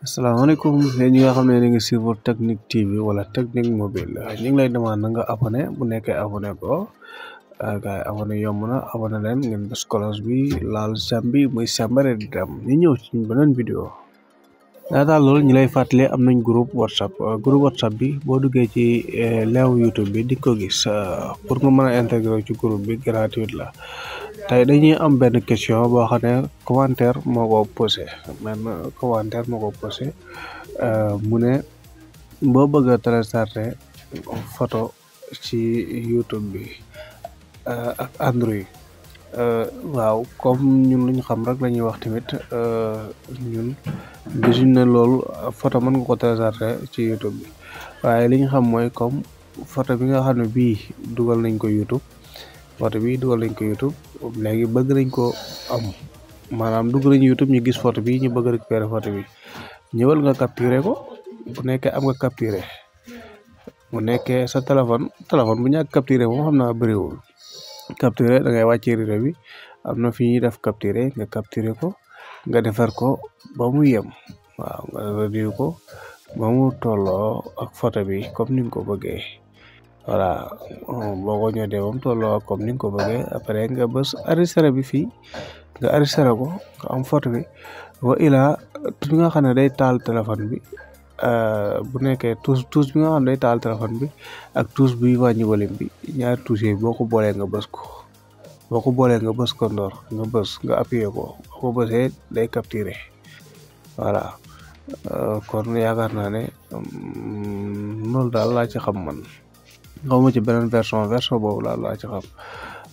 asalaamaaleykum yéen ñi nga xam ne yéen a ngi suivre Technique TV wala Technique Mobile ñu ngi lay demande nga abonné bu nekkee abonné ko gars yi abonné yomb na abonné leen ngeen bës cloche bi laal jam bi muy sàmbare di dem ñu ñëw ci beneen vidéo laata loolu ñu lay fàttali am nañ groupe WhatsApp bi boo duggee ci lien YouTube bi di ko gis pour nga mën a intégrer ci groupe bi gratuit la tey dañuy am benn question boo xam ne commentaire moo ko posé mu ne boo bëgg a télécharger photo ci YouTube bi ak Android waaw comme ñun luñ xam rek lañuy wax tamit ñun gisuñ ne loolu photo mën nga ko télécharger ci YouTube bi waaye li ñu xam mooy comme photo bi nga xam ne bii dugal nañ ko YouTube léegi bëgg nañ ko am maanaam dugg nañ YouTube ñu gis photo bi ñu bëgg récupérer photo bi ñëwal nga capturer ko bu nekkee am nga capturer bu nekkee sa téléphone bu ñàkk capturer moom xam naa bëriwul capturer da ngay wàccee rido bi am na fi ñuy def capturer nga capturer ko nga defar ko ba mu yem waaw nga réduire ko ba mu tolloo ak photo bi comme ni nga ko bëggee voilà boo ko ñëwee ba mu tolloo ak comme ni nga ko bëggee après nga bës enregistré bi fii nga enregistré ko nga am photo bi wa ilaa bi nga xam ne day taal téléphone bi bu nekkee tuus bi nga xam ne day taal téléphone bi ak tuus bi wàññi volume bi ñaari tuus yi boo ko boolee nga bës ko ndoor nga appuyé ko boo ko bësee day capturer voilà kon yaakaar naa ne loolu daal laa ci xam man xawma ci beneen version boobu laa ci xam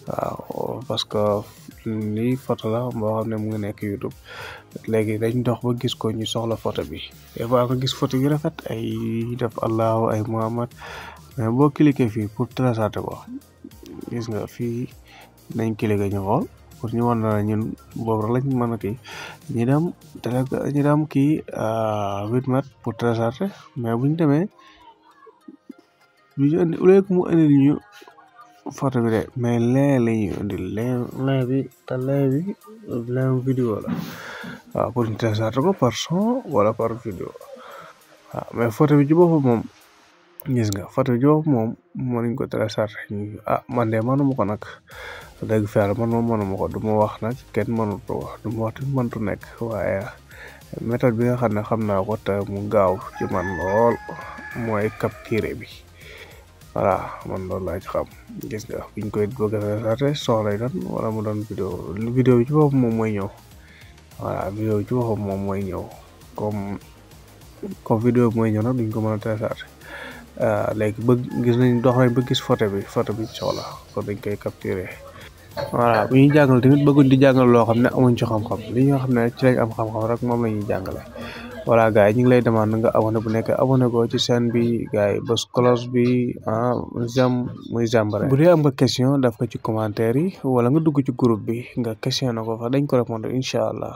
waaw parce que lii photo la boo xam ne mu ngi nekk YouTube léegi dañ dox ba gis ko ñu soxla photo bi des fois nga gis photo yu rafet ay def Allahu ay Muhammad mais boo cliquer fii pour télécharger ko gis nga fii nañ cliquer ñu xool pour ñu wan na ñun boobu rek lañ mën a kii ñu dem kii 8 pour télécharger mais buñ demee au lieu que mu indil ñu photo bi de mais lien la ñuy indil lien bi te lien vidéo la waaw pour ñu télécharger ko par son wala par vidéo waaw mais photo bi ci boppam moom gis nga photo bi ci boppam moom mënuñ ko télécharger man de mënuma ko nag dëgg fa yàlla man moom mënuma ko du ma wax nag kenn mënut ko wax du ma wax tamit mëntu nekk waaye méthode bi nga xam ne xam naa ko te mu gaaw ci man lool mooy capturer bi voilà man loolu laa ci xam gis nga biñ koy bëgg a télécharger son lay doon wala mu doon vidéo bi ci boppam moom mooy ñëw voilà vidéo bi ci boppam moom mooy ñëw comme vidéo bi mooy ñëw nag duñ ko mën a télécharger léegi dox nañ ba gis photo bi soxla kon dañ koy capturer voilà bu ñuy jàngal tamit bëgguñ di jàngal loo xam ne amuñ ci xam-xam li nga xam ne ci lañ am xam-xam rek moom la ñuy jàngale voilà gars yi ñu ngi lay demande nga abonné bu nekk abonné ko ci chaîne bi gars yi bës cloche bi muy jàmbare bu dee am nga question daf ko ci commentaire yi wala nga dugg ci groupe bi nga question na ko fa dañ ko répondre incha allah